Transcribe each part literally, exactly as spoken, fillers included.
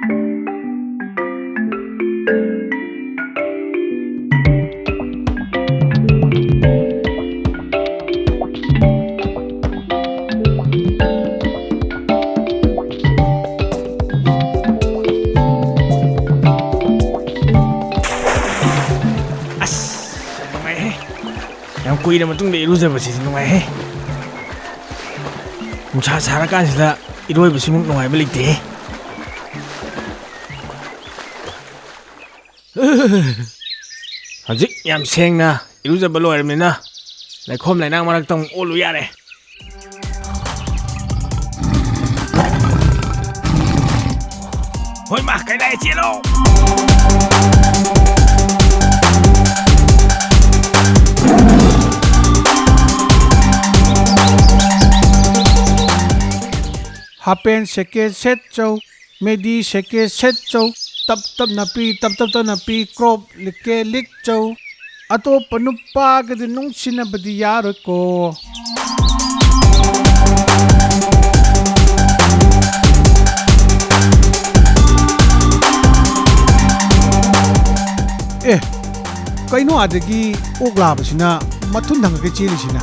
ꯑꯁ, ꯌꯥꯝ ꯅꯨꯡꯉꯥꯏꯍꯦ꯫ ꯌꯥꯝ ꯀꯨꯏꯔ ꯃꯇꯨꯡꯗ ꯏꯔꯨꯖꯕꯁꯤꯗꯤ ꯅꯨꯡꯉꯥꯏꯍꯦ꯫ ꯅꯨꯡꯁꯥ ꯁꯥꯔꯀꯥꯟꯁꯤꯗ ꯏꯔꯣꯏꯕꯁꯤꯃꯨꯛ ꯅꯨꯡꯉꯥꯏꯕ ꯂꯩꯇꯦꯍꯦ꯫ ꯍꯧꯖꯤꯛ ꯌꯥꯝ ꯁꯦꯡꯅ ꯏꯔꯨꯖꯕ ꯂꯣꯏꯔꯕꯅꯤꯅ ꯂꯩꯈꯣꯝ ꯂꯩꯅꯥꯡ ꯃꯔꯛꯇ ꯑꯃꯨꯛ ꯑꯣꯜꯂꯨ ꯌꯥꯔꯦ꯫ ꯍꯣꯏ ꯃꯥ, ꯀꯩꯗꯥꯏ ꯆꯦꯜꯂꯣ? ꯍꯥꯄꯦꯟ ꯁꯦꯀꯦꯠ ꯁꯦꯠꯆꯧ, ꯃꯦꯗꯤ ꯁꯦꯀꯦꯠ ꯁꯦꯠꯆꯧ, ꯇꯞ ꯇꯞꯅ ꯄꯤ, ꯇꯞ ꯇꯞ ꯇꯞꯅ ꯄꯤ, ꯀ꯭ꯔꯣꯞ ꯂꯤꯛꯀꯦ ꯂꯤꯛꯆꯧ꯫ ꯑꯇꯣꯞꯄ ꯅꯨꯄꯥꯒꯗꯤ ꯅꯨꯡꯁꯤꯅꯕꯗꯤ ꯌꯥꯔꯣꯏꯀꯣ꯫ ꯑꯦ, ꯀꯩꯅꯣ ꯑꯥꯗꯒꯤ ꯑꯣꯛ ꯂꯥꯕꯁꯤꯅ ꯃꯊꯨꯟ ꯊꯪꯉꯒ ꯆꯦꯜꯂꯤꯁꯤꯅ?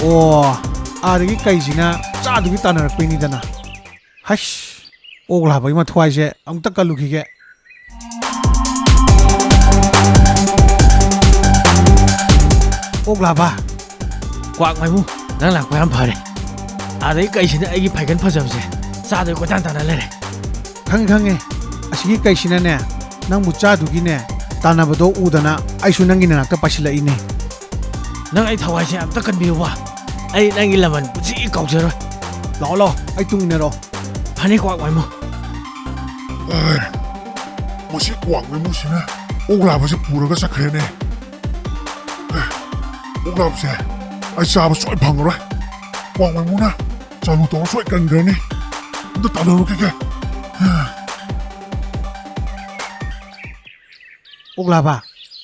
ꯑꯣ, ꯑꯥꯗꯒꯤ ꯀꯩꯁꯤꯅ ꯆꯥꯗꯨꯒꯤ ꯇꯥꯟꯅꯔꯛꯄꯩꯅꯤꯗꯅ꯫ ꯍꯩꯁ, ꯑꯣꯛ ꯂꯥꯕꯒꯤ ꯃꯊ꯭ꯋꯥꯏꯁꯦ ꯑꯃꯨꯛꯇ ꯀꯜꯂꯨꯈꯤꯒꯦ꯫ ꯑꯣꯛ ꯂꯥꯕ꯫ ꯀ꯭ꯋꯥꯛ ꯃꯥꯏꯃꯨ, ꯅꯪ ꯂꯥꯛꯄ ꯌꯥꯝ ꯐꯔꯦ꯫ ꯑꯥꯗꯒꯤ ꯀꯩꯁꯤꯅ ꯑꯩꯒꯤ ꯐꯥꯏꯒꯟ ꯐꯖꯕꯁꯦ ꯆꯥꯗꯣꯏ ꯀꯣꯏꯇꯥꯟ ꯇꯥꯟꯅ ꯂꯩꯔꯦ꯫ ꯈꯪꯉꯦ, ꯈꯪꯉꯦ꯫ ꯑꯁꯤꯒꯤ ꯀꯩꯁꯤꯅꯅꯦ, ꯅꯪꯕꯨ ꯆꯥꯗꯨꯒꯤꯅꯦ, ꯇꯥꯟꯅꯕꯗꯣ ꯎꯗꯅ ꯑꯩꯁꯨ ꯅꯪꯒꯤ ꯅꯅꯥꯛꯇ ꯄꯥꯏꯁꯤꯜꯂꯛꯏꯅꯦ꯫ ꯅꯪ ꯑꯩ ꯊꯋꯥꯏꯁꯦ ꯑꯝꯇ ꯀꯟꯕꯤꯌꯨꯕ꯫ ꯑꯩ ꯅꯪꯒꯤ ꯂꯃꯟ ꯄꯨꯟꯁꯤꯒꯤ ꯀꯥꯎꯖꯔꯣꯏ꯫ ꯂꯥꯛꯑꯣ, ꯂꯥꯛꯑꯣ, ꯑꯩ ꯇꯨꯡ ꯏꯟꯅꯔꯣ꯫ ꯐꯅꯤ, ꯀ꯭ꯋꯥꯛ ꯃꯥꯏꯃꯨ꯫ ꯑꯦ, ꯃꯁꯤ ꯀ꯭ꯋꯥꯛ ꯃꯥꯏꯃꯨꯁꯤꯅ ꯑꯣꯛ ꯂꯥꯕꯁꯦ ꯄꯨꯔꯒ ꯆꯠꯈ꯭ꯔꯦꯅꯦ꯫ ꯑꯦ, ꯑꯣꯛ ꯂꯥꯕꯁꯦ ꯑꯩ ꯆꯥꯕ ꯁꯨꯡꯐꯪ ꯐꯪꯉꯔꯣꯏ꯫ ꯀ꯭ꯋꯥꯛ ꯃꯥꯏꯃꯨꯅ ꯆꯥꯂꯨ ꯇꯧꯔ ꯁꯣꯏ ꯀꯟꯈ꯭ꯔꯅꯤ꯫ ꯑꯝꯇ ꯇꯥꯟꯅꯔꯨꯈꯤꯒꯦ꯫ ꯑꯣꯛ ꯂꯥꯕ,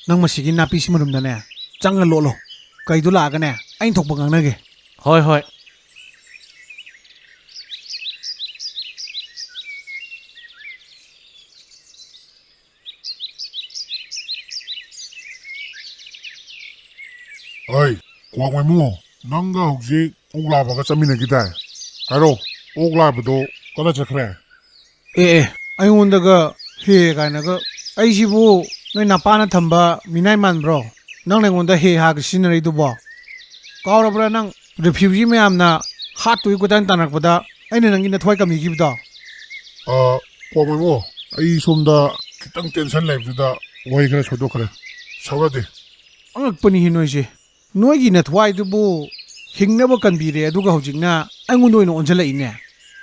ꯅꯪ ꯃꯁꯤꯒꯤ ꯅꯥꯄꯤꯁꯤ ꯃꯔꯨꯝꯗꯅꯦ ꯆꯪꯉ ꯂꯣꯠꯂꯣ꯫ ꯀꯩꯗꯣ ꯂꯥꯛꯑꯒꯅꯦ ꯑꯩꯅ ꯊꯣꯛꯄ ꯉꯥꯡꯅꯒꯦ꯫ ꯍꯣꯏ, ꯍꯣꯏ꯫ ꯑꯩ, ꯀ꯭ꯋꯥꯛ ꯃꯥꯏꯃꯨ, ꯅꯪꯒ ꯍꯧꯖꯤꯛ ꯑꯣꯛ ꯂꯥꯕꯒ ꯆꯠꯃꯤꯟꯅꯈꯤꯗꯥꯏ? ꯍꯥꯏꯔꯣ, ꯑꯣꯛ ꯂꯥꯕꯗꯣ ꯀꯗꯥꯏ ꯆꯠꯈ꯭ꯔꯦ? ꯑꯦ, ꯑꯦ, ꯑꯩꯉꯣꯟꯗꯒ ꯍꯦ ꯀꯥꯏꯅꯒ, ꯑꯩꯁꯤꯕꯨ ꯅꯣꯏ ꯅꯄꯥꯅ ꯊꯝꯕ ꯃꯤꯅꯥꯏ ꯃꯥꯟꯕ꯭ꯔꯣ? ꯅꯪꯅ ꯑꯩꯉꯣꯟꯗ ꯍꯦ ꯍꯥꯒ ꯁꯤꯖꯤꯟꯅꯔꯛꯏꯗꯨꯕꯣ? ꯀꯥꯎꯔꯕ꯭ꯔꯥ ꯅꯪ? ꯔꯤꯐ꯭ꯌꯨꯖꯤ ꯃꯌꯥꯝꯅ ꯍꯥꯠꯇꯣꯏ ꯀꯣꯏꯇꯥꯟ ꯇꯥꯟꯅꯔꯛꯄꯗ ꯑꯩꯅ ꯅꯪꯒꯤ ꯅꯊ꯭ꯋꯥꯏ ꯀꯟꯕꯤꯈꯤꯕꯗꯣ? ꯑ, ꯀ꯭ꯋꯥꯛ ꯃꯥꯏꯃꯨ, ꯑꯩ ꯁꯣꯝꯗ ꯈꯤꯇꯪ ꯇꯦꯟꯁꯟ ꯂꯩꯕꯗꯨꯗ ꯋꯥꯍꯩ ꯈꯔ ꯁꯣꯏꯗꯣꯛꯈ꯭ꯔꯦ꯫ ꯁꯥꯎꯌꯥꯗꯦ꯫ ꯑꯉꯛꯄꯅꯤꯍꯦ ꯅꯣꯏꯁꯦ꯫ ꯅꯣꯏꯒꯤ ꯅꯊ꯭ꯋꯥꯏꯗꯨꯕꯨ ꯍꯤꯡꯅꯕ ꯀꯟꯕꯤꯔꯦ, ꯑꯗꯨꯒ ꯍꯧꯖꯤꯛꯅ ꯑꯩꯉꯣꯟꯗ ꯑꯣꯏꯅ ꯑꯣꯟꯁꯤꯜꯂꯛꯏꯅꯦ꯫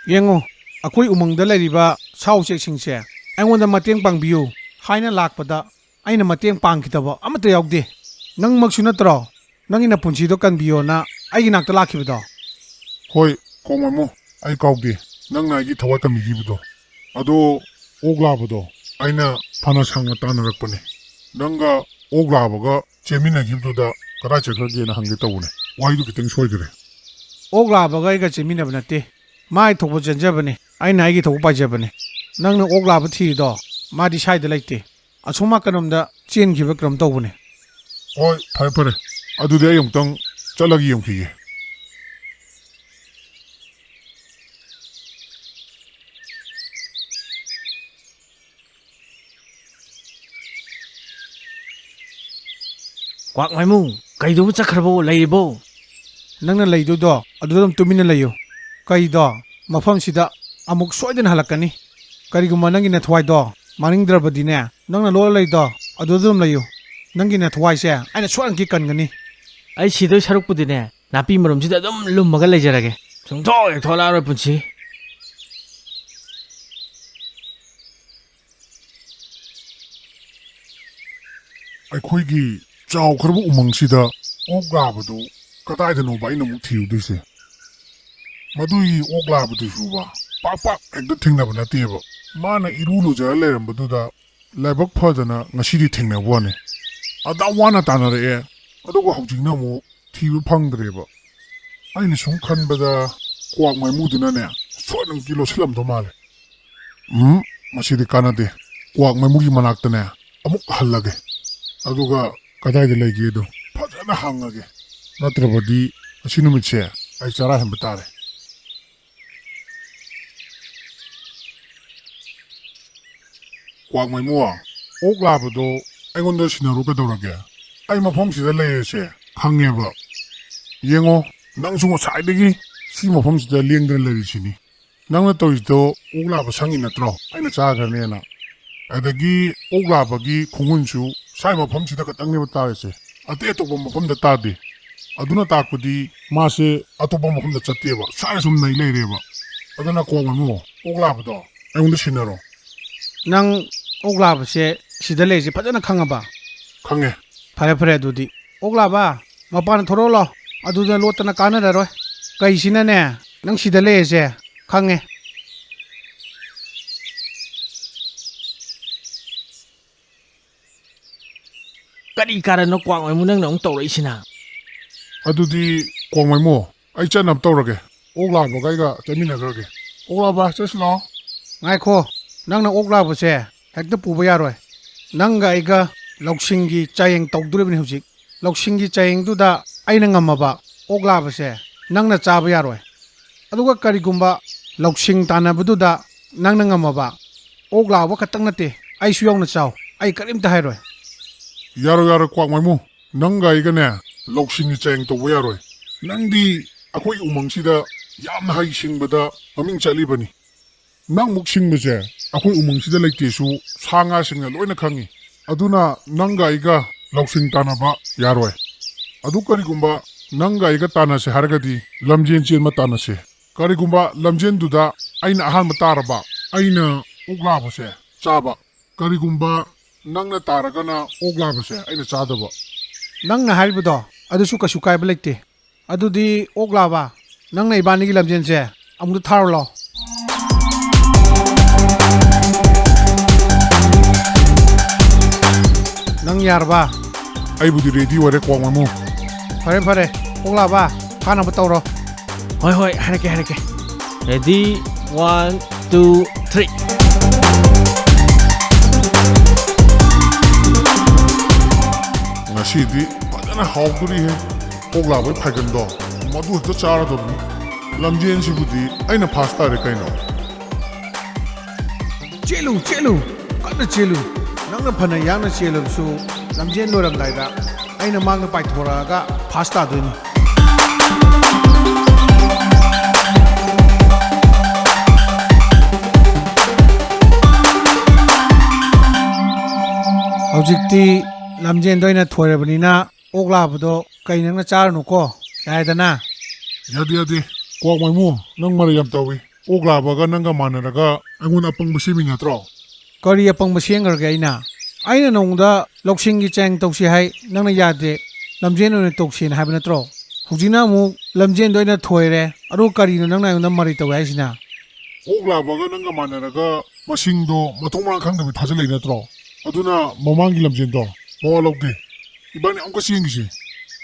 ꯌꯦꯡꯉꯣ, ꯑꯩꯈꯣꯏ ꯎꯃꯪꯗ ꯂꯩꯔꯤꯕ ꯁꯥ ꯎꯆꯦꯛꯁꯤꯡꯁꯦ ꯑꯩꯉꯣꯟꯗ ꯃꯇꯦꯡ ꯄꯥꯡꯕꯤꯌꯨ ꯍꯥꯏꯅ ꯂꯥꯛꯄꯗ ꯑꯩꯅ ꯃꯇꯦꯡ ꯄꯥꯡꯈꯤꯗꯕ ꯑꯃꯠꯇ ꯌꯥꯎꯗꯦ꯫ ꯅꯪꯃꯛꯁꯨ ꯅꯠꯇ꯭ꯔꯣ ꯅꯪꯒꯤ ꯅꯄꯨꯟꯁꯤꯗꯣ ꯀꯟꯕꯤꯌꯣꯅ ꯑꯩꯒꯤ ꯅꯥꯛꯇ ꯂꯥꯛꯈꯤꯕꯗꯣ? ꯍꯣꯏ, ꯀ꯭ꯋꯥꯛ ꯃꯥꯏꯃꯨ, ꯑꯩ ꯀꯥꯎꯗꯦ ꯅꯪꯅ ꯑꯩꯒꯤ ꯊꯋꯥꯏ ꯀꯟꯕꯤꯈꯤꯕꯗꯣ꯫ ꯑꯗꯣ ꯑꯣꯛ ꯂꯥꯕꯗꯣ ꯑꯩꯅ ꯐꯅ ꯁꯥꯡꯅ ꯇꯥꯟꯅꯔꯛꯄꯅꯦ꯫ ꯅꯪꯒ ꯑꯣꯛ ꯂꯥꯕꯒ ꯆꯦꯟꯃꯤꯟꯅꯈꯤꯕꯗꯨꯗ ꯀꯗꯥꯏ ꯆꯠꯈ꯭ꯔꯒꯦꯅ ꯍꯪꯒꯦ ꯇꯧꯕꯅꯦ꯫ ꯋꯥꯍꯩꯗꯣ ꯈꯤꯇꯪ ꯁꯣꯏꯈ꯭ꯔꯦ꯫ ꯑꯣꯛ ꯂꯥꯕꯒ ꯑꯩꯒ ꯆꯦꯟꯃꯤꯟꯅꯕ ꯅꯠꯇꯦ꯫ ꯃꯥꯏ ꯊꯣꯛꯄ ꯆꯦꯟꯖꯕꯅꯦ꯫ ꯑꯩꯅ ꯑꯩꯒꯤ ꯊꯣꯛꯄ ꯄꯥꯏꯖꯕꯅꯦ꯫ ꯅꯪꯅ ꯑꯣꯛ ꯂꯥꯕ ꯊꯤꯔꯤꯗꯣ ꯃꯥꯗꯤ ꯁ꯭ꯋꯥꯏꯗ ꯂꯩꯇꯦ꯫ ꯑꯁꯣꯝ ꯅꯥꯀꯟꯔꯣꯝꯗ ꯆꯦꯟꯈꯤꯕ ꯀꯩꯅꯣꯝ ꯇꯧꯕꯅꯦ꯫ ꯍꯣꯏ, ꯐꯔꯦ, ꯐꯔꯦ꯫ ꯑꯗꯨꯗꯤ ꯑꯩ ꯑꯃꯨꯛꯇꯪ ꯆꯠꯂꯒ ꯌꯦꯡꯈꯤꯒꯦ꯫ ꯀ꯭ꯋꯥꯛ ꯃꯥꯏꯃꯨ, ꯀꯩꯗꯧꯕ ꯆꯠꯈ꯭ꯔꯕꯣ? ꯂꯩꯔꯤꯕꯣ? ꯅꯪꯅ ꯂꯩꯗꯣꯏꯗꯣ ꯑꯗꯨꯗ ꯑꯗꯨꯝ ꯇꯨꯃꯤꯟꯅ ꯂꯩꯌꯨ꯫ ꯀꯩꯗꯣ, ꯃꯐꯝꯁꯤꯗ ꯑꯃꯨꯛ ꯁꯣꯏꯗꯅ ꯍꯜꯂꯛꯀꯅꯤ꯫ ꯀꯔꯤꯒꯨꯝꯕ ꯅꯪꯒꯤ ꯅꯊ꯭ꯋꯥꯏꯗꯣ ꯃꯥꯡꯅꯤꯡꯗ꯭ꯔꯕꯗꯤꯅꯦ, ꯅꯪꯅ ꯂꯣꯠꯂ ꯂꯩꯗꯣ ꯑꯗꯨꯗ ꯑꯗꯨꯝ ꯂꯩꯌꯨ꯫ ꯅꯪꯒꯤ ꯅꯊ꯭ꯋꯥꯏꯁꯦ ꯑꯩꯅ ꯁꯣꯏꯗꯅꯀꯤ ꯀꯟꯒꯅꯤ꯫ ꯑꯩ ꯁꯤꯗꯣꯏ ꯁꯔꯨꯛꯄꯨꯗꯤꯅꯦ, ꯅꯥꯄꯤ ꯃꯔꯨꯝꯁꯤꯗ ꯑꯗꯨꯝ ꯂꯨꯝꯃꯒ ꯂꯩꯖꯔꯒꯦ꯫ ꯁꯨꯡꯊꯣꯛ ꯍꯦꯛ ꯊꯣꯛꯂꯛꯑꯔꯣꯏ ꯄꯨꯟꯁꯤ꯫ ꯑꯩꯈꯣꯏꯒꯤ ꯆꯥꯎꯈ꯭ꯔꯕ ꯎꯃꯪꯁꯤꯗ ꯑꯣꯛ ꯂꯥꯕꯗꯨ ꯀꯗꯥꯏꯗꯅꯣꯕ ꯑꯩꯅ ꯑꯃꯨꯛ ꯊꯤꯔꯨꯗꯣꯏꯁꯦ? ꯃꯗꯨꯒꯤ ꯑꯣꯛ ꯂꯥꯕꯗꯨꯁꯨꯕ ꯄꯥꯛ ꯄꯥꯛ ꯍꯦꯛꯇ ꯊꯦꯡꯅꯕ ꯅꯠꯇꯦꯕ꯫ ꯃꯥꯅ ꯏꯔꯨ ꯂꯨꯖꯔ ꯂꯩꯔꯝꯕꯗꯨꯗ ꯂꯥꯏꯕꯛ ꯐꯗꯅ ꯉꯁꯤꯗꯤ ꯊꯦꯡꯅꯕ ꯋꯥꯅꯤ꯫ ꯑꯗꯥꯝ ꯋꯥꯅ ꯇꯥꯟꯅꯔꯛꯑꯦ, ꯑꯗꯨꯒ ꯍꯧꯖꯤꯛꯅ ꯑꯃꯨꯛ ꯊꯤꯕ ꯐꯪꯗ꯭ꯔꯦꯕ꯫ ꯑꯩꯅ ꯁꯨꯝ ꯈꯟꯕꯗ ꯀ꯭ꯋꯥꯛ ꯃꯥꯏꯃꯨꯗꯨꯅꯅꯦ ꯁꯣꯏꯗꯅꯀꯤ ꯂꯣꯠꯁꯤꯜꯂꯝꯗꯧ ꯃꯥꯜꯂꯦ꯫ ꯎꯝ, ꯃꯁꯤꯗꯤ ꯀꯥꯟꯅꯗꯦ꯫ ꯀ꯭ꯋꯥꯛ ꯃꯥꯏꯃꯨꯒꯤ ꯃꯅꯥꯛꯇꯅꯦ ꯑꯃꯨꯛ ꯍꯜꯂꯒꯦ꯫ ꯑꯗꯨꯒ ꯀꯗꯥꯏꯗ ꯂꯩꯒꯦꯗꯣ ꯐꯖꯅ ꯐꯖꯅ ꯍꯪꯉꯒꯦ꯫ ꯅꯠꯇ꯭ꯔꯕꯗꯤ ꯉꯁꯤ ꯅꯨꯃꯤꯠꯁꯦ ꯑꯩ ꯆꯔꯥ ꯍꯦꯟꯕ ꯇꯥꯔꯦ꯫ ꯀ꯭ꯋꯥꯛ ꯃꯥꯏꯃꯨ, ꯑꯣꯛ ꯂꯥꯕꯗꯣ ꯑꯩꯉꯣꯟꯗ ꯁꯤꯟꯅꯔꯨ ꯀꯩꯗꯧꯔꯒꯦ? ꯑꯩ ꯃꯐꯝꯁꯤꯗ ꯂꯩꯔꯦꯁꯦ ꯈꯪꯉꯦꯕ꯫ ꯌꯦꯡꯉꯣ, ꯅꯪꯁꯨ ꯉꯁꯥꯏꯗꯒꯤ ꯁꯤ ꯃꯐꯝꯁꯤꯗ ꯂꯦꯡꯗꯅ ꯂꯩꯔꯤꯁꯤꯅꯤ꯫ ꯅꯪꯅ ꯇꯧꯔꯤꯗꯣ ꯑꯣꯛ ꯂꯥꯕ ꯁꯪꯉꯤ ꯅꯠꯇ꯭ꯔꯣ? ꯑꯩꯅ ꯆꯥꯈ꯭ꯔꯅꯦꯅ꯫ ꯑꯗꯒꯤ ꯑꯣꯛ ꯂꯥꯕꯒꯤ ꯈꯣꯡꯒꯨꯟꯁꯨ ꯁ꯭ꯋꯥꯏ ꯃꯐꯝꯁꯤꯗ ꯈꯛꯇꯪꯅꯦꯕ ꯇꯥꯔꯤꯁꯦ, ꯑꯇꯩ ꯑꯇꯣꯞꯄ ꯃꯐꯝꯗ ꯇꯥꯗꯦ꯫ ꯑꯗꯨꯅ ꯇꯥꯛꯄꯗꯤ ꯃꯥꯁꯦ ꯑꯇꯣꯞꯄ ꯃꯐꯝꯗ ꯆꯠꯇꯦꯕ, ꯁ꯭ꯋꯥꯏꯗ ꯁꯨꯝ ꯅꯩ ꯂꯩꯔꯦꯕ꯫ ꯑꯗꯨꯅ ꯀ꯭ꯋꯥꯛ ꯃꯥꯏꯃꯨ, ꯑꯣꯛ ꯂꯥꯕꯗꯣ ꯑꯩꯉꯣꯟꯗ ꯁꯤꯟꯅꯔꯣ꯫ ꯅꯪ ꯑꯣꯛ ꯂꯥꯕꯁꯦ ꯁꯤꯗ ꯂꯩꯔꯤꯁꯦ ꯐꯖꯅ ꯈꯪꯉꯕ? ꯈꯪꯉꯦ꯫ ꯐꯔꯦ, ꯐꯔꯦ, ꯑꯗꯨꯗꯤ ꯑꯣꯛ ꯂꯥꯕ, ꯃꯄꯥꯟ ꯊꯣꯔꯛꯑꯣ ꯂꯥꯎ꯫ ꯑꯗꯨꯗ ꯂꯣꯠꯇꯅ ꯀꯥꯟꯅꯔꯔꯣꯏ꯫ ꯀꯩꯁꯤꯅꯅꯦ, ꯅꯪ ꯁꯤꯗ ꯂꯩꯔꯤꯁꯦ ꯈꯪꯉꯦ꯫ ꯀꯔꯤ ꯀꯥꯔꯟꯅꯣ ꯀ꯭ꯋꯥꯛ ꯃꯥꯏꯃꯨ ꯅꯪꯅ ꯑꯃꯨꯛ ꯇꯧꯔꯛꯏꯁꯤꯅ? ꯑꯗꯨꯗꯤ ꯀ꯭ꯋꯥꯛ ꯃꯥꯏꯃꯨ, ꯑꯩ ꯆꯠꯅꯕ ꯇꯧꯔꯒꯦ꯫ ꯑꯣꯛ ꯂꯥꯕꯒ ꯑꯩꯒ ꯆꯠꯃꯤꯟꯅꯈ꯭ꯔꯒꯦ꯫ ꯑꯣꯛ ꯂꯥꯕ, ꯆꯠꯁꯤ ꯂꯥꯛꯑꯣ꯫ ꯉꯥꯏꯈꯣ, ꯅꯪꯅ ꯑꯣꯛ ꯂꯥꯕꯁꯦ ꯍꯦꯛꯇ ꯄꯨꯕ ꯌꯥꯔꯣꯏ꯫ ꯅꯪꯒ ꯑꯩꯒ ꯂꯧꯁꯤꯡꯒꯤ ꯆꯥꯌꯦꯡ ꯇꯧꯗꯣꯔꯤꯕꯅꯤ ꯍꯧꯖꯤꯛ꯫ ꯂꯧꯁꯤꯡꯒꯤ ꯆꯥꯌꯦꯡꯗꯨꯗ ꯑꯩꯅ ꯉꯝꯃꯕ ꯑꯣꯛ ꯂꯥꯕꯁꯦ ꯅꯪꯅ ꯆꯥꯕ ꯌꯥꯔꯣꯏ꯫ ꯑꯗꯨꯒ ꯀꯔꯤꯒꯨꯝꯕ ꯂꯧꯁꯤꯡ ꯇꯥꯟꯅꯕꯗꯨꯗ ꯅꯪꯅ ꯉꯝꯃꯕ, ꯑꯣꯛ ꯂꯥꯕ ꯈꯛꯇꯪ ꯅꯠꯇꯦ, ꯑꯩꯁꯨ ꯌꯥꯎꯅ ꯆꯥꯎ, ꯑꯩ ꯀꯔꯤꯝꯇ ꯍꯥꯏꯔꯣꯏ꯫ ꯌꯥꯔꯣꯏ, ꯌꯥꯔꯣꯏ, ꯀ꯭ꯋꯥꯛ ꯃꯥꯏꯃꯨ, ꯅꯪꯒ ꯑꯩꯒꯅꯦ ꯂꯧꯁꯤꯡꯒꯤ ꯆꯥꯌꯦꯡ ꯇꯧꯕ ꯌꯥꯔꯣꯏ꯫ ꯅꯪꯗꯤ ꯑꯩꯈꯣꯏ ꯎꯃꯪꯁꯤꯗ ꯌꯥꯝꯅ ꯍꯩ ꯁꯤꯡꯕꯗ ꯃꯃꯤꯡ ꯆꯠꯂꯤꯕꯅꯤ꯫ ꯅꯪꯃꯨꯛ ꯁꯤꯡꯕꯁꯦ ꯑꯩꯈꯣꯏ ꯎꯃꯪꯁꯤꯗ ꯂꯩꯇꯦꯁꯨ ꯁꯥ ꯉꯥꯁꯤꯡꯅ ꯂꯣꯏꯅ ꯈꯪꯉꯤ꯫ ꯑꯗꯨꯅ ꯅꯪꯒ ꯑꯩꯒ ꯂꯧꯁꯤꯡ ꯇꯥꯟꯅꯕ ꯌꯥꯔꯣꯏ꯫ ꯑꯗꯨ ꯀꯔꯤꯒꯨꯝꯕ ꯅꯪꯒ ꯑꯩꯒ ꯇꯥꯟꯅꯁꯦ ꯍꯥꯏꯔꯒꯗꯤ ꯂꯝꯖꯦꯟ ꯆꯦꯟꯕ ꯇꯥꯟꯅꯁꯦ꯫ ꯀꯔꯤꯒꯨꯝꯕ ꯂꯝꯖꯦꯟꯗꯨꯗ ꯑꯩꯅ ꯑꯍꯥꯟꯕ ꯇꯥꯔꯕ, ꯑꯩꯅ ꯑꯣꯛ ꯂꯥꯕꯁꯦ ꯆꯥꯕ꯫ ꯀꯔꯤꯒꯨꯝꯕ ꯅꯪꯅ ꯇꯥꯔꯒꯅ ꯑꯣꯛ ꯂꯥꯕꯁꯦ ꯑꯩꯅ ꯆꯥꯗꯕ꯫ ꯅꯪꯅ ꯍꯥꯏꯔꯤꯕꯗꯣ ꯑꯗꯨꯁꯨ ꯀꯩꯁꯨ ꯀꯥꯏꯕ ꯂꯩꯇꯦ꯫ ꯑꯗꯨꯗꯤ ꯑꯣꯛ ꯂꯥꯕ, ꯅꯪꯅ ꯏꯕꯥꯅꯤꯒꯤ ꯂꯝꯖꯦꯟꯁꯦ ꯑꯃꯨꯛꯇ ꯊꯥꯔꯣ ꯂꯥꯎ꯫ ꯅꯪ ꯌꯥꯔꯕ? ꯑꯩꯕꯨꯗꯤ ꯔꯦꯗꯤ ꯑꯣꯏꯔꯦ, ꯀ꯭ꯋꯥꯛ ꯃꯥꯏꯃꯨ꯫ ꯐꯔꯦ, ꯐꯔꯦ, ꯑꯣꯛ ꯂꯥꯕ, ꯐꯥꯅꯕ ꯇꯧꯔꯣ꯫ ꯍꯣꯏ, ꯍꯣꯏ, ꯍꯥꯏꯔꯛꯀꯦ, ꯍꯥꯏꯔꯛꯀꯦ꯫ Ready, one, two, three. ꯉꯁꯤꯗꯤ ꯐꯖꯅ ꯍꯥꯎꯗꯣꯔꯤꯍꯦ꯫ ꯑꯣꯛ ꯂꯥꯕꯒꯤ ꯐꯥꯏꯒꯟꯗꯣ, ꯃꯗꯨ ꯍꯦꯛꯇ ꯆꯥꯔꯗꯕꯅꯤ꯫ ꯂꯝꯖꯦꯟꯁꯤꯕꯨꯗꯤ ꯑꯩꯅ ꯐꯥꯁ ꯇꯥꯔꯦ ꯀꯩꯅꯣ꯫ ꯆꯦꯜꯂꯨ, ꯆꯦꯜꯂꯨ, ꯀꯟꯅ ꯆꯦꯜꯂꯨ꯫ ꯅꯪꯅ ꯐꯅ ꯌꯥꯡꯅ ꯆꯦꯜꯂꯕꯁꯨ, ꯂꯝꯖꯦꯟ ꯂꯣꯏꯔꯝꯗꯥꯏꯗ ꯑꯩꯅ ꯃꯥꯡꯗ ꯄꯥꯏꯊꯣꯔꯛꯑꯒ ꯐꯥꯁ ꯇꯥꯗꯣꯏꯅꯤ꯫ ꯍꯧꯖꯤꯛꯇꯤ ꯂꯝꯖꯦꯟꯗ ꯑꯣꯏꯅ ꯊꯣꯏꯔꯕꯅꯤꯅ, ꯑꯣꯛ ꯂꯥꯕꯗꯣ ꯀꯩ ꯅꯪꯅ ꯆꯥꯔꯨꯅꯨꯀꯣ, ꯌꯥꯔꯦꯗꯅ? ꯌꯥꯗꯦ, ꯌꯥꯗꯦ꯫ ꯀ꯭ꯋꯥꯛ ꯃꯥꯏꯃꯨ, ꯅꯪ ꯃꯔꯩ ꯌꯥꯝ ꯇꯧꯏ꯫ ꯑꯣꯛ ꯂꯥꯕꯒ ꯅꯪꯒ ꯃꯥꯟꯅꯔꯒ ꯑꯩꯉꯣꯟꯗ ꯑꯄꯪꯕ ꯁꯦꯝꯃꯤ ꯅꯠꯇ꯭ꯔꯣ? ꯀꯔꯤ ꯑꯄꯪꯕ ꯁꯦꯝꯈ꯭ꯔꯒꯦ ꯑꯩꯅ? ꯑꯩꯅ ꯅꯉꯣꯟꯗ ꯂꯧꯁꯤꯡꯒꯤ ꯆꯌꯥꯡ ꯇꯧꯁꯤ ꯍꯥꯏ, ꯅꯪꯅ ꯌꯥꯗꯦ, ꯂꯝꯖꯦꯟ ꯑꯣꯏꯅ ꯇꯧꯁꯦꯅ ꯍꯥꯏꯕ ꯅꯠꯇ꯭ꯔꯣ? ꯍꯧꯖꯤꯛꯅ ꯑꯃꯨꯛ ꯂꯝꯖꯦꯟꯗ ꯑꯣꯏꯅ ꯊꯣꯏꯔꯦ, ꯑꯗꯨꯒ ꯀꯔꯤꯅꯣ ꯅꯪꯅ ꯑꯩꯉꯣꯟꯗ ꯃꯔꯩ ꯇꯧꯋꯦ ꯍꯥꯏꯁꯤꯅ? ꯑꯣꯛ ꯂꯥꯕꯒ ꯅꯪꯒ ꯃꯥꯟꯅꯔꯒ ꯃꯁꯤꯡꯗꯣ ꯃꯊꯣꯡ ꯃꯔꯥꯡ ꯈꯪꯗꯕꯤ ꯊꯥꯖꯤꯜꯂꯛꯏ ꯅꯠꯇ꯭ꯔꯣ? ꯑꯗꯨꯅ ꯃꯃꯥꯡꯒꯤ ꯂꯝꯖꯦꯟꯗꯣ ꯃꯋꯥ ꯂꯧꯗꯦ꯫ ꯏꯕꯥꯅꯤ ꯑꯃꯨꯛꯀ ꯆꯦꯟꯈꯤꯁꯤ꯫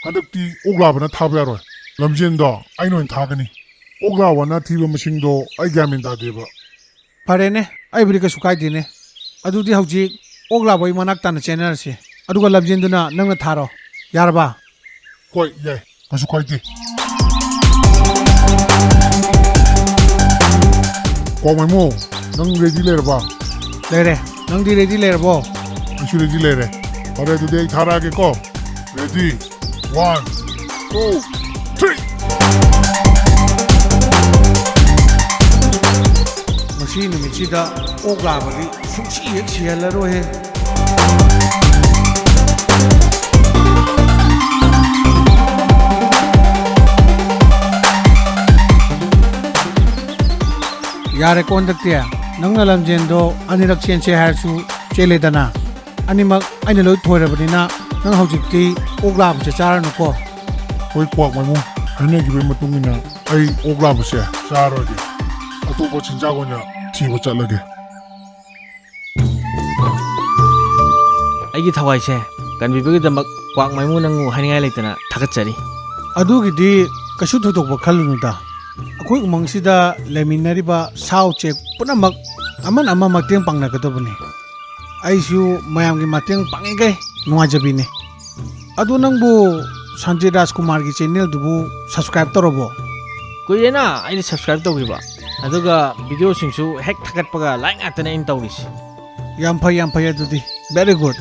ꯍꯟꯗꯛꯇꯤ ꯑꯣꯛ ꯂꯥꯕꯅ ꯊꯥꯕ ꯌꯥꯔꯣꯏ꯫ ꯂꯝꯖꯦꯟꯗꯣ ꯑꯩꯅ ꯑꯣꯏꯅ ꯊꯥꯒꯅꯤ꯫ ꯑꯣꯛ ꯂꯥꯕꯅ ꯊꯤꯕ ꯃꯁꯤꯡꯗꯣ ꯑꯩ ꯒ꯭ꯌꯥꯟ ꯃꯦꯟ ꯇꯥꯗꯦꯕ꯫ ꯐꯔꯦꯅꯦ, ꯑꯩꯕꯨꯗꯤ ꯀꯩꯁꯨ ꯀꯥꯏꯗꯦꯅꯦ꯫ ꯑꯗꯨꯗꯤ ꯍꯧꯖꯤꯛ ꯑꯣꯛ ꯂꯥꯕꯒꯤ ꯃꯅꯥꯛ ꯇꯥꯟꯅ ꯆꯦꯟꯅꯔꯁꯤ, ꯑꯗꯨꯒ ꯂꯝꯖꯦꯟꯗꯨꯅ ꯅꯪꯅ ꯊꯥꯔꯣ꯫ ꯌꯥꯔꯕ? ꯍꯣꯏ, ꯌꯥꯏ, ꯀꯩꯁꯨ ꯀꯥꯏꯗꯦ꯫ ꯀ꯭ꯋꯥꯛ ꯃꯥꯏꯃꯨ, ꯅꯪ ꯔꯦꯗꯤ ꯂꯩꯔꯕ? ꯂꯩꯔꯦ꯫ ꯅꯪꯗꯤ ꯔꯦꯗꯤ ꯂꯩꯔꯕꯣ? ꯑꯩꯁꯨ ꯔꯦꯗꯤ ꯂꯩꯔꯦ꯫ ꯐꯔꯦ, ꯑꯗꯨꯗꯤ ꯑꯩ ꯊꯥꯔꯛꯑꯒꯦꯀꯣ꯫ Ready, one, two, three. ꯉꯁꯤ ꯅꯨꯃꯤꯠꯁꯤꯗ ꯑꯣꯛ ꯂꯥꯕꯗꯤ ꯁꯨꯡꯁꯤ ꯍꯦꯛ ꯁꯤꯍꯜꯂꯔꯣꯏꯍꯦ꯫ ꯌꯥꯔꯦꯀꯣ ꯍꯟꯗꯛꯇꯤ꯫ ꯅꯪꯅ ꯂꯝꯖꯦꯟꯗꯣ ꯑꯅꯤꯔꯛ ꯆꯦꯟꯁꯦ ꯍꯥꯏꯔꯁꯨ ꯆꯦꯜꯂꯦꯗꯅ꯫ ꯑꯅꯤꯃꯛ ꯑꯩꯅ ꯂꯣꯏ ꯊꯣꯏꯔꯕꯅꯤꯅ, ꯅꯪ ꯍꯧꯖꯤꯛꯇꯤ ꯑꯣꯛ ꯂꯥꯕꯁꯦ ꯆꯥꯔꯅꯨꯀꯣ꯫ ꯍꯣꯏ, ꯀ꯭ꯋꯥꯛ ꯃꯥꯏꯃꯨ, ꯍꯥꯏꯅꯈꯤꯕꯒꯤ ꯃꯇꯨꯡ ꯏꯟꯅ ꯑꯩ ꯑꯣꯛ ꯂꯥꯕꯁꯦ ꯆꯥꯔꯣꯏꯒꯦ꯫ ꯑꯇꯣꯞꯄ ꯆꯤꯟꯖꯥꯛ ꯑꯣꯏꯅ ꯊꯤꯕ ꯆꯠꯂꯒꯦ꯫ ꯑꯩꯒꯤ ꯊꯋꯥꯏꯁꯦ ꯀꯟꯕꯤꯕꯒꯤꯗꯃꯛ ꯀ꯭ꯋꯥꯛ ꯃꯥꯏꯃꯨ ꯅꯪꯕꯨ ꯍꯥꯏꯅꯤꯡꯉꯥꯏ ꯂꯩꯇꯅ ꯊꯥꯒꯠꯆꯔꯤ꯫ ꯑꯗꯨꯒꯤꯗꯤ ꯀꯩꯁꯨ ꯊꯣꯏꯗꯣꯛꯄ ꯈꯜꯂꯨꯅꯨꯗ꯫ ꯑꯩꯈꯣꯏ ꯎꯃꯪꯁꯤꯗ ꯂꯩꯃꯤꯟꯅꯔꯤꯕ ꯁꯥ ꯎꯆꯦꯛ ꯄꯨꯝꯅꯃꯛ ꯑꯃꯅ ꯑꯃ ꯃꯇꯦꯡ ꯄꯥꯡꯅꯒꯗꯕꯅꯤ꯫ ꯑꯩꯁꯨ ꯃꯌꯥꯝꯒꯤ ꯃꯇꯦꯡ ꯄꯥꯡꯉꯤꯈꯩ ꯅꯨꯡꯉꯥꯏꯖꯕꯤꯅꯤ꯫ ꯑꯗꯨ ꯅꯪꯕꯨ ꯁꯟꯖꯤꯠ ꯔꯥꯖꯀꯨꯃꯥꯔꯒꯤ ꯆꯦꯅꯦꯜꯗꯨꯕꯨ ꯁꯕꯁꯀ꯭ꯔꯥꯏꯕ ꯇꯧꯔꯕꯣ? ꯀꯨꯏꯔꯦꯅ ꯑꯩꯗꯤ ꯁꯕꯁꯀ꯭ꯔꯥꯏꯕ ꯇꯧꯈꯤꯕ, ꯑꯗꯨꯒ ꯚꯤꯗꯤꯑꯣꯁꯤꯡꯁꯨ ꯍꯦꯛ ꯊꯥꯒꯠꯄꯒ ꯂꯥꯏꯛ ꯉꯥꯛꯇꯅꯦ ꯑꯩꯅ ꯇꯧꯔꯤꯁꯦ꯫ ꯌꯥꯝ ꯐꯩ, ꯌꯥꯝ ꯐꯩ, ꯑꯗꯨꯗꯤ very good꯫